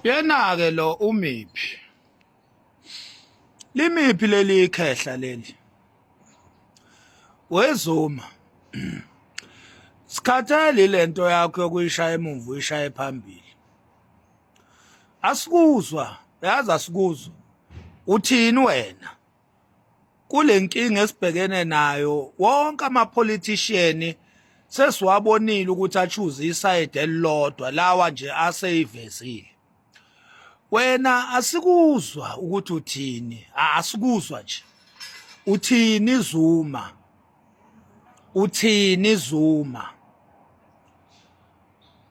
Yena-ke lo umiphi? Limiphi leli khehla leli? WeZuma. Sikhathele lento yakho yokuyishaya emuva uyishaye phambili. Asikuzwa, yazi asikuzwa. Uthini wena? Kule nkinga esibhekene nayo wonke ama-politician sesiwabonile ukuthi achuze isayidi elilodwa lawa nje aseyivezile. Wena asikuzwa ukuthi uthini, asikuzwa nje. Uthini Zuma? Uthini Zuma?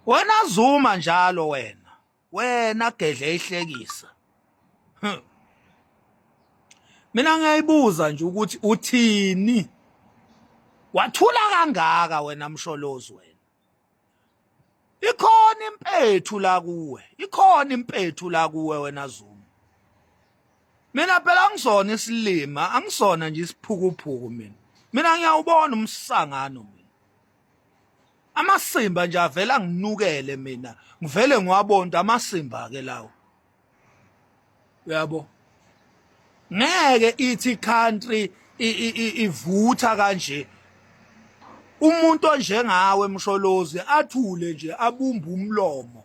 Wena Zuma njalo wena. Wena gedle ihlekisa. Mina ngiyayibuza nje ukuthi uthini? Wathula kangaka wena Msholozi wena. Ikhona impethu la kuwe. Ikhona impethu la kuwe wena Zuma. Mina phela angisona isilima, angisona nje isiphukuphuku mina. Mina ngiyawubona umsangano mina. Amasimba nje avela nginukele mina. Ngivele ngiwabonda amasimba ke lawo. Uyabo? Ngeke ithi country ivutha kanje. Umuntu onjengawe Msholozi athule nje abumbe umlomo.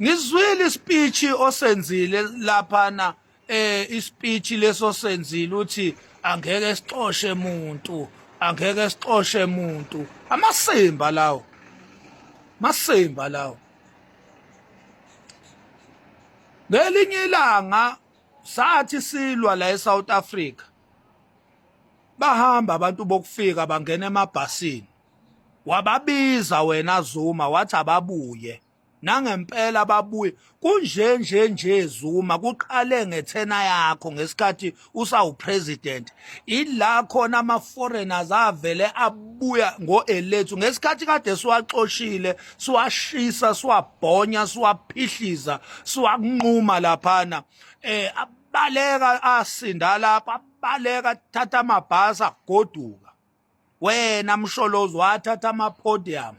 Ngizwile ispeech osenzile laphana eh ispeech leso senzile uthi angeke sixoshe muntu angeke sixoshe muntu amasimba lawo masimba lawo ngelinye ilanga sathi silwa la eSouth Africa bahamba abantu bokufika bangena emabhasini wababiza wena Zuma wathi ababuye nangempela babuye kunje nje nje Zuma kuqale ngethena yakho ngesikhathi usawu president ila khona ama foreigners avele abuya ngoelethu ngesikhathi kade siwaxoshile siwashisa siwabhonya siwaphihliza siwanquma laphana eh abaleka asinda lapha abaleka thatha amabhasi agoduka Wena Msholozi wathatha ama-podium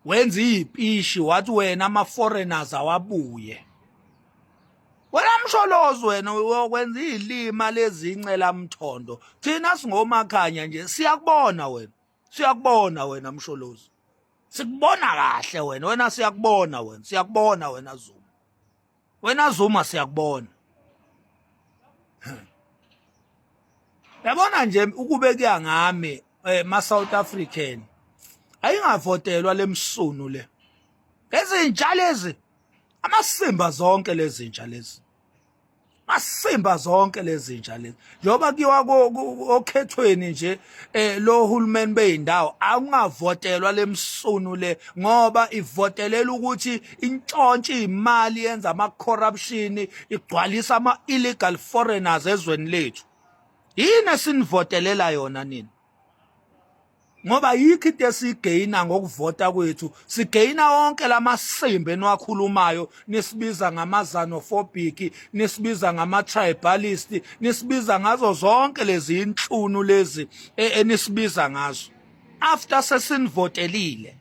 wenza izipishi wathi wena ama-foreigners awabuye. Wena Msholozi wena uyokwenza izilima lezincela mthondo. Thina singomakhanya nje siyakubona wena. Siyakubona wena Msholozi. Sikubona kahle wena. Wena siyakubona wena. Siyakubona wena Zuma. Wena Zuma siyakubona. Yabona nje ukube kuya ngami eh, ma South African ayingavotelwa lemsunu le. Ezintsha lezi amasimba zonke lezintsha lezi. Masimba zonke lezintsha lezi. Njengoba kuyiwa okhethweni nje eh lo hulumeni beyindawo akungavotelwa lemsunu le ngoba ivotelela ukuthi intshontshe imali yenza ama corruption igcwalisa ama illegal foreigners ezweni lethu. Yini esinivotelela yona nina? Ngoba yikho into esiyigeyina ngokuvota kwethu sigeyina wonke lamasimba eniwakhulumayo nisibiza ngama-xenophobic nisibiza ngama-tribalist nisibiza ngazo zonke lezi inhlunu lezi e, enisibiza ngazo after sesinivotelile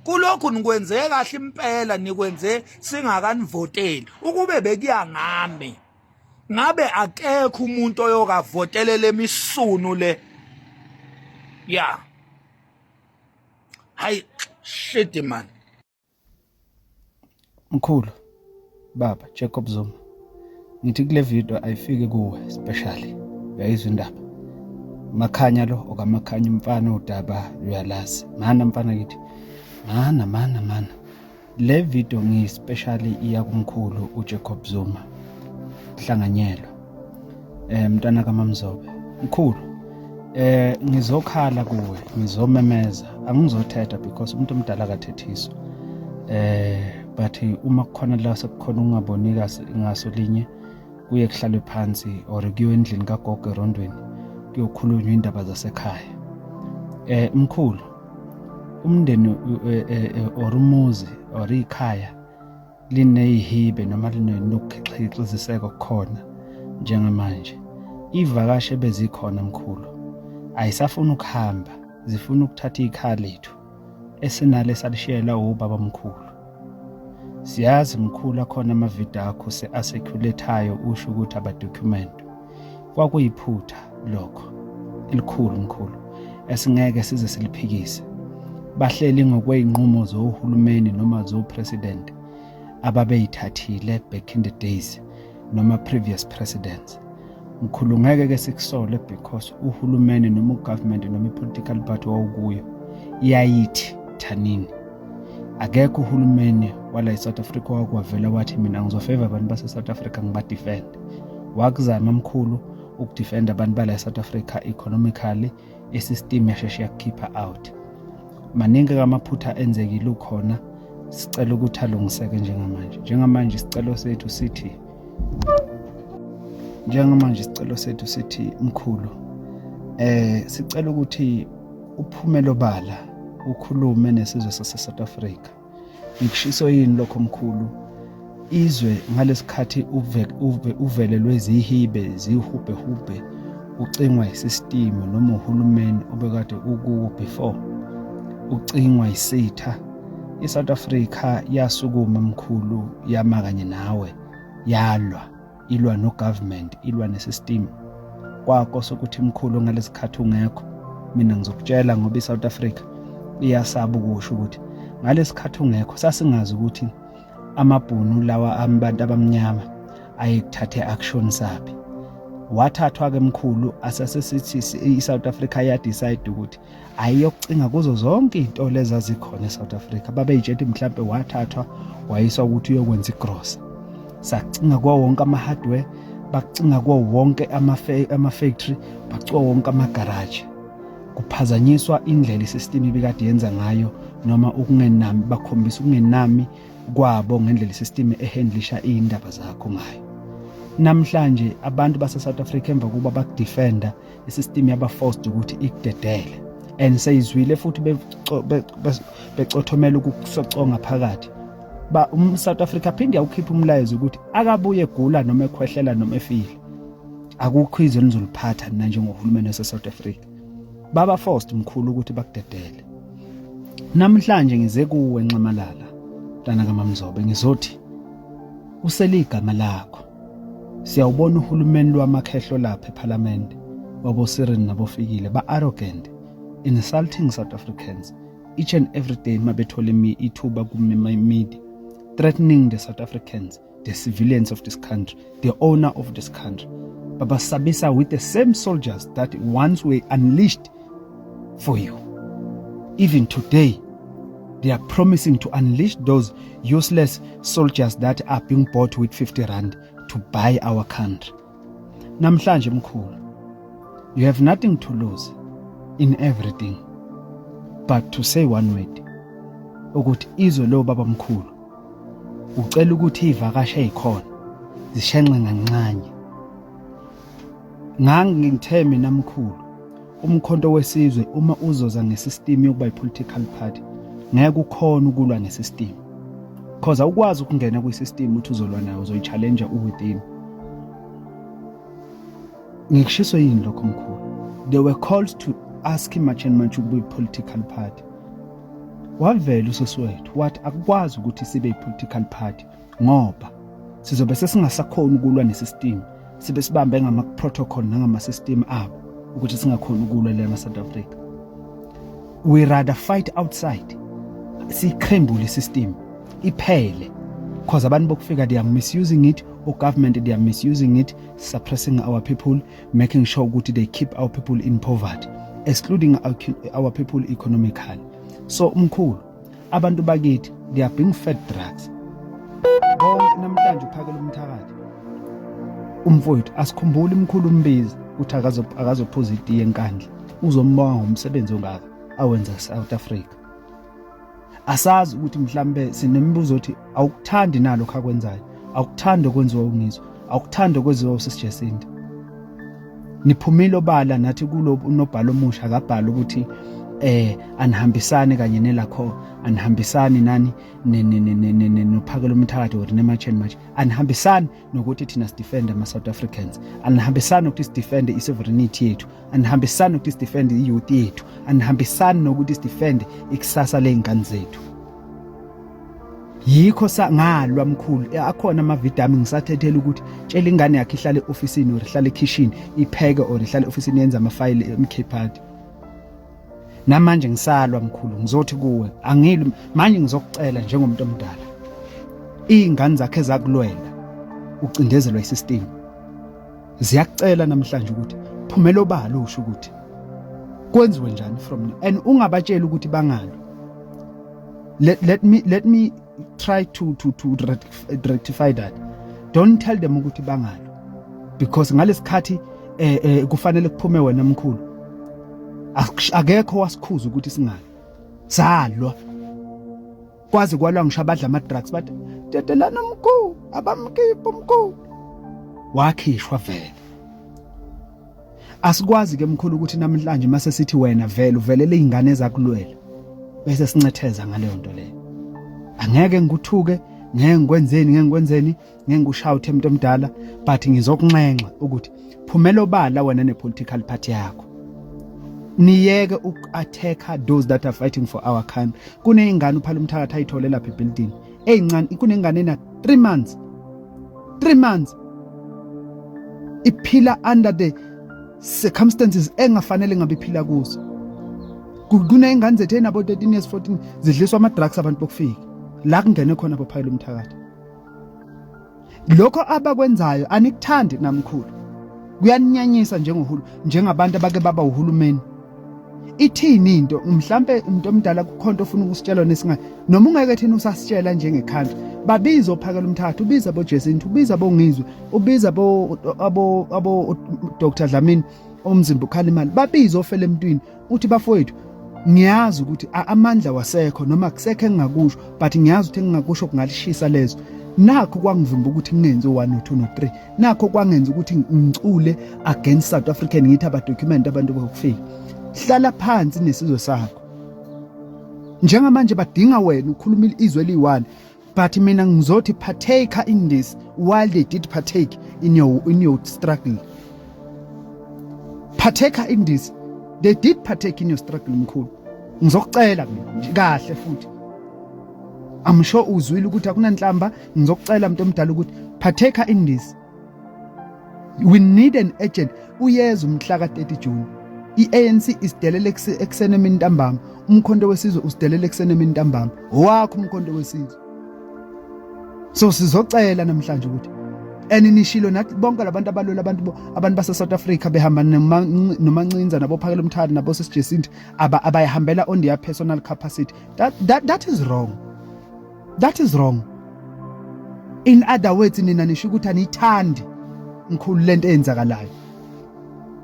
kulokhu nikwenze kahle impela nikwenze singakanivoteli ukube bekuya ngami ngabe akekho umuntu oyokavotelela emisunu le ya hayi shit man. Mkhulu baba Jacob Zuma ngithi kule video ayifike kuwe specially uyayizwa indaba Makhanya lo okaMakhanya umfana udaba uyalazi mana mfana kithi mana mana mana Le video ngiyi-specially iya kumkhulu uJacob Zuma hlanganyelwa eh mntwana kaMamzobe mkhulu eh ngizokhala kuwe ngizomemeza angizothetha because umuntu omdala akathethiswa eh but uma kukhona la sekukhona ukungaboni ngaso linye kuye kuhlalwe phansi or kuyiwe endlini kagogo erondweni kuyokhulunywa indaba zasekhaya eh mkhulu umndeni eh, eh, eh, or umuzi or ikhaya lineyihibe noma linokukhiqiziseko kukhona njengamanje ivakashi ebezikhona mkhulu ayisafuni ukuhamba zifuna ukuthatha ikhaya lethu esinalo esalishiyela ubaba mkhulu. Siyazi mkhulu akhona amavidiyo akho aseculethayo usho ukuthi abadocument. Kwakuyiphutha lokho elikhulu mkhulu esingeke size siliphikise. Bahleli ngokwey'nqumo zohulumeni noma zo-president ababeyithathile back in the days noma previous presidents. Mkhulu ngeke ke sikusole because uhulumeni noma ugovernment noma i-political party wawukuyo iyayithi thanini. Akekho uhulumeni wala e-South Africa owakwavela wathi mina ngizofeva abantu base-South Africa ngibadefend. Wakuzama mkhulu ukudefenda abantu bala e-South Africa economically, isystem yasheshe yakukhipha out. Maningi amaphutha enzekile ukhona, sicela ukuthi alungiseke njengamanje. Njengamanje isicelo sethu sithi njengamanje isicelo sethu sithi mkhulu, sicela ukuthi uphume obala ukhulume nesizwe sase South Africa. Ngikushiso yini lokho mkhulu? Izwe ngalesikhathi uvelelwe zihibe zihubhe hubhe, ucingwa isystem noma uhulumeni obekade ukuwo before, ucingwa isitha. iSouth Africa yasukuma mkhulu, yama kanye nawe, yalwa, ilwa no government, ilwa nesystem kwakho sokuthi mkhulu ngalesikhathi ungekho. Mina ngizokutshela ngoba iSouth Africa iyasaba ukusho ukuthi ngalesikhathi ungekho sasingazi ukuthi amabhunu lawa abantu abamnyama ayekuthathe action saphi. Wathathwa ke mkhulu, asase sithi iSouth Africa ya decide ukuthi ayiyokucinga kuzo zonke iy'tolo ezazikhona eSouth Africa. Babeyitshela mhlampe wathathwa wayiswa ukuthi uyokwenza igrosa. Sacinga kuwo wonke ama-hardware, bacinga kuwo wonke ama-factory, baciwa wonke amagaraji. Kuphazanyiswa indlela isystem ibikade yenza ngayo noma ukungenami, bakhombisa ukungenami kwabo ngendlela isystem ehandlisha iy'ndaba zakho ngayo. Namhlanje abantu base-South Africa emva kokuba bakudefenda, isystem yaba forced ukuthi ikudedele, and seyizwile futhi becothomela ukusoconga phakathi ba South Africa phinde yawukhipha umlayezo ukuthi akabuye egula noma ekhwehlela noma efile, akukho izwe enizoliphatha nina njengohulumeni wase-South Africa. Baba forced mkhulu ukuthi bakudedele. Namhlanje ngize kuwe Nxamalala, mntana kaMamzobe, ngizothi useligama lakho. Siyawubona uhulumeni lwamakhehlo lapha eParliament wabo Cyril nabofikile ba arrogant, insulting South Africans each and every day mabethola ithuba ku media, threatening the South Africans, the civilians of this country, the owner of this country. Babasabisa with the same soldiers that once were unleashed for you. Even today, they are promising to unleash those useless soldiers that are being bought with 50 rand to buy our country. Namhlanje mkhulu, you have nothing to lose in everything but to say one word ukuthi izwe lo baba mkhulu ucela ukuthi ivakashe ezikhona zishenxe kancane. Ngangithe mina mkhulu, umkhonto wesizwe uma uzoza ngesystem yokuba i-political party ngeke ukhona ukulwa ngesystem, cause awukwazi ukungena kwi-system uthi uzolwa nayo, uzoyi-challenge within. Ngikushiso yini lokho mkhulu? They were called to ask March and March ukuba i-political party. Wavela usoswethu wathi akukwazi ukuthi sibe i-political party ngoba sizobe sesingasakhona ukulwa nesystem, sibe sibambe ngama-protocol nangama-system abo ukuthi singakhona ukulwa lena South Africa. We rather fight outside, siyiqhembule isystem iphele, because abantu bokufika they are misusing it, o-government they are misusing it, suppressing our people, making sure ukuthi they keep our people in poverty, excluding our people economically. So umkhulu, abantu bakithi they are being fed drugs bonke namhlanje. Uphakela umthakathi umfowethu, asikhumbuli imkhulu umbiza ukuthi akazophuza itiye enkandla, uzombonga ngomsebenzi ongaka awenza South Africa. Asazi ukuthi mhlambe sinembuzo othi awukuthandi nalokho akwenzayo, awukuthandi okwenziwa ungizwe, awukuthandi okwenziwa usisiJesinta. Niphumile obala nathi kulo unobhala omusha akabhala ukuthi anihambisani kanye nelakho, anihambisani nani nophakela umthakathi or ne-March and March, anihambisani nokuthi thina sidefend ama-South Africans, anihambisani nokuthi sidefend i-sovereignty yethu, anihambisani nokuthi sidefend i-youth yethu, anihambisani nokuthi sidefend ikusasa ley'ngane zethu. Yikho ngalwa mkhulu, akhona amavidiyo ami ngisathethela ukuthi tshela ingane yakhe ihlale e-ofisini or ihlale ekhishini ipheke or ihlale e-ofisini yenze amafayili e-MK Party. Namanje ngisalwa mkhulu, ngizothi kuwe angilwi manje, ngizokucela njengomuntu omdala, iy'ngane zakhe zakulwela ucindezelwa isystem, ziyakucela namhlanje ukuthi phumela obala usho ukuthi kwenziwe njani from now, and ungabatsheli ukuthi bangalwi. Let me try to rectify that. Don't tell them ukuthi bangalwi, because ngalesikhathi kufanele kuphume wena mkhulu, akekho wasikhuza ukuthi singalwi. Salwa kwaze kwalwa ngisho abadla ama drugs, bathi dedelana mkhulu, abamkhipha umkhulu, wakhishwa vele. Asikwazi ke mkhulu ukuthi namhlanje mase sithi wena vele uvelele izingane ezakulwela bese sincetheza ngaleyo nto leyo. Angeke ngikuthuke, ngeke ngikwenzeni, ngeke ngikwenzeni, ngeke ngikushawuthe umuntu omdala, but ngizokunxenxa ukuthi phumela obala wena ne-political party yakho, niyeke uku-attacka those that are fighting for our country. Kuney'ngane uphala umthakathi ayithole lapha ebuilding ey'ncane, kunengane ena 3 months, 3 months iphila under the circumstances engafanele ngabe iphila kuzo. Kuney'ngane zethu enabo 13 years, 14, zidliswa ama-drugs abantu bokufika la kungene khona bophakela umthakathi. Lokho abakwenzayo anikuthandi namkhulu, kuyaninyanyisa njengohulu, njengabantu abake baba uhulumeni. Ithini into mhlambe umuntu omdala kukhonto ofuna ukusitshela nesinga noma ungeke thina usasitshela njengekhanda? Babiza ophakela umthatha, ubiza bo Jacinta, ubiza bongizwe, ubiza bo abo Dr Dlamini omzimba ukhala imali, babiza ofele emntwini, uthi bafowethu, ngiyazi ukuthi amandla wasekho noma kusekho engingakusho, but ngiyazi ukuthi engingakusho kungalishisa lezo. Nakho kwangivimba ukuthi ngingenzi u-1 no-2 no-3, nakho kwangenza ukuthi ngicule against South African, ngithi abadocument abantu bokufika. Hlala phansi nesizwe sakho njengamanje, badinga wena ukhuluma izwe eliyi-one, but mina ngizothi partaker in this while they did partake in your struggle. Partaker in this, they did partake in your struggle. Mkhulu, ngizokucela mina kahle futhi, I'm sure uzwile ukuthi akunanhlamba. Ngizokucela umuntu omdala ukuthi partaker in this. We need an agent. Uyeza umhla ka-30 June, i-ANC isidelele ekuseni, emini, ntambama. Umkhonto wesizwe usidelele ekuseni, emini, ntambama. Wakho umkhonto wesizwe. So sizocela namhlanje ukuthi, and nishilo nathi bonke labantu abalwela abantu base South Africa behamba nomancinza nabophakela umthakathi nabo sisijesinti abayihambela on their personal capacity. That is wrong, that is wrong. In other words, nina nisho ukuthi aniyithandi mkhulu lento eyenzakalayo,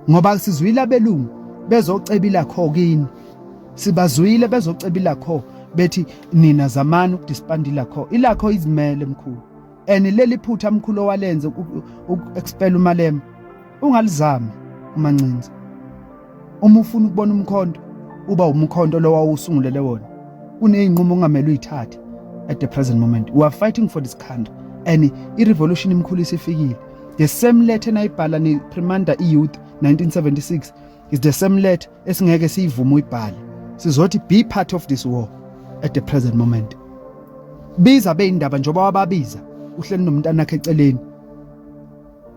ngoba sizwile abelungu bezoceba ilakho kini, sibazwile bezoceba ilakho, bethi nina zamani ukudisband ilakho. Ilakho izimele mkhulu, and leli phutha mkhulu owalenze uku-expel uMalema, ungalizami umancinza. Uma ufuna ukubona umkhonto, uba umkhonto lo wawusungulele wona. Kuney'nqumo ongamele uyithathe at the present moment. We are fighting for this country and i-revolution imkhulu isifikile. The same letter enayibhala ni-reprimanda i-youth 1976 is the same letter esingeke siyivume uyibhale. Sizothi be part of this war at the present moment. Biza beyindaba njengoba wababiza uhleli nomntana wakhe eceleni,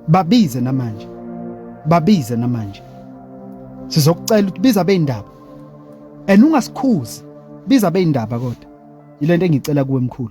babize namanje, babize namanje. Sizokucela ukuthi biza beyindaba and ungasikhuzi, biza beyindaba, kodwa yilento engicela kuwe mkhulu.